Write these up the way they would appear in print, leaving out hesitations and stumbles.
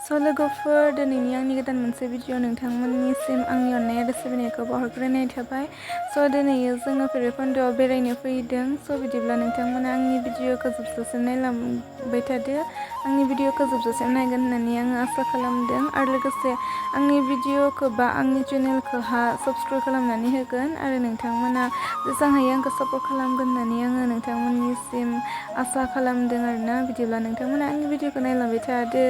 So लोगोफोर दिनैनि आंनि गोदान मोनसे भिडिअ नोंथांमोननिसिम आंनि onnai आरो sibinaikw बावहरग्रोनाय थाबाय। So दिनै जोङो भैरबकुन्दआव बेरायनो फैदों। So बिदिब्ला नोंथांमोना आंनि भिडिअखौ जोबजासिम नायलांबाय थादो। आंनि भिडिअखौ जोबजासिम नायगोन होननानै आङो आसा खालामदों आरो लोगोसे आंनि भिडिअखौ बा आंनि चेनेलखौ सबस्क्राइब खालामनानै होगोन आरो नोंथांमोना जेसां हायो आंखौ सापर्ट खालामगोन होननानै आङो नोंथांमोननिसिम आसा खालामदों आरोना। बिदिब्ला नोंथांमोना आंनि भिडिअखौ नायलांबाय थादो।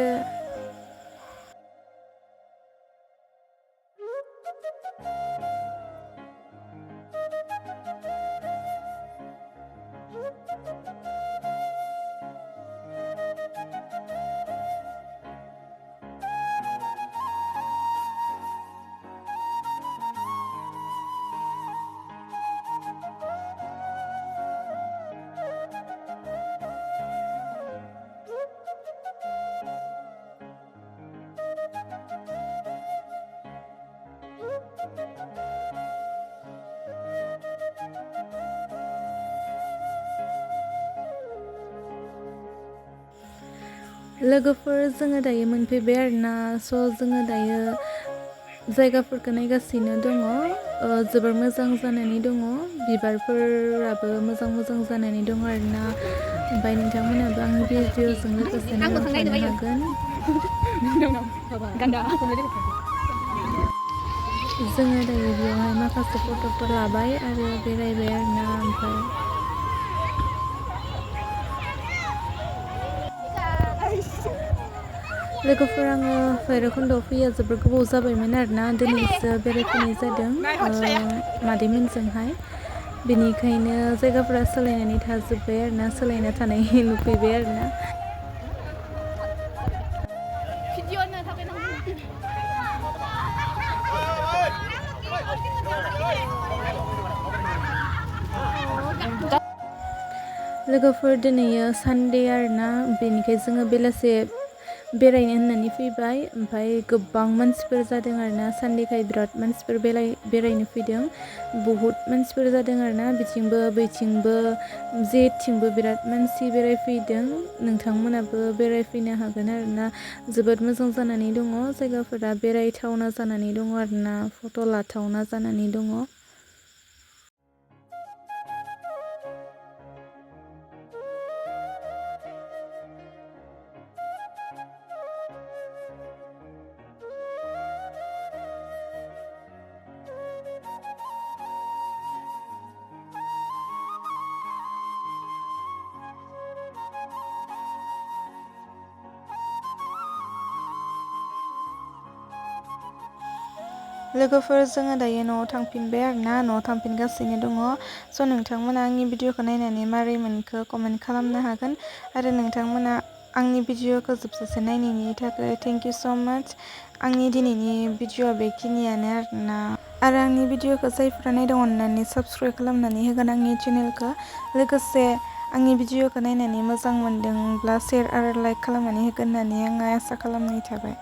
लोगोफोर जोङो दायो मोनफैबाय आरोना। स' जोङो दायो जायगाफोरखौ नायगासिनो दङ। जोबोर मोजां जानानै दङ। बिबारफोराबो मोजां जानानै दङ आरोना। ओमफ्राय नोंथांमोनाबो आंनि भिडिअजों लोगोसे नायलांफानो हागोन। जोङो दायो बेयावहाय माखासे फट'फोर लाबाय आरो बेरायबाय आरोना। ओमफ्राय लोगोफोर आङो भैरबकुन्दआव फैया जोबोर गोबाव जाबायमोन आरोना। दिनैसो बेरायफैनाय जादों मादैमोनजोंहाय। बेनिखायनो जायगाफोरा सोलायनानै थाजोब्बाय आरोना, सोलायना थानाय नुफैबाय आरोना। लोगोफोर दिनैयो सानडे आरोना, बेनिखाय जोङो बेलासे बेरायनो होननानै फैबाय। ओमफ्राय गोबां मानसिफोर जादों आरोना, सानडेखाय बिराद मानसिफोर बेरायनो फैदों। बहुत मानसिफोर जादों आरोना, बिथिंबो बैथिंबो जेथिंबो बिराद मानसि बेरायफैदों। नोंथांमोनाबो बेरायफैनो हागोन आरोना। जोबोद मोजां जानानै दङ जायगाफोरा, बेरायथावना जानानै दङ आरोना, फट' लाथावना जानानै दङ। लोगोफोर जोङो दायो न'आव थांफिनबाय आरोना, न'आव थांफिनगासिनो दङ। स' नोंथांमोना आंनि भिडिअखौ नायनानै मारै मोनखो कमेन्ट खालामनो हागोन आरो नोंथांमोना आंनि भिडिअखौ जोबजासे नायनायनि थाखाय थेंक इउ स' माच। आंनि दिनैनि भिडिअआ बेखिनियानो आरोना। आरो आंनि भिडिअखौ जायफ्रा नायदों अननानै साबस्क्राइब खालामनानै होगोन आंनि चेनेलखौ। लोगोसे आंनि भिडिअखौ नायनानै मोजां मोनदोंब्ला शेयार आरो लाइक खालामनानै होगोन होननानै आङो आसा खालामनाय थाबाय।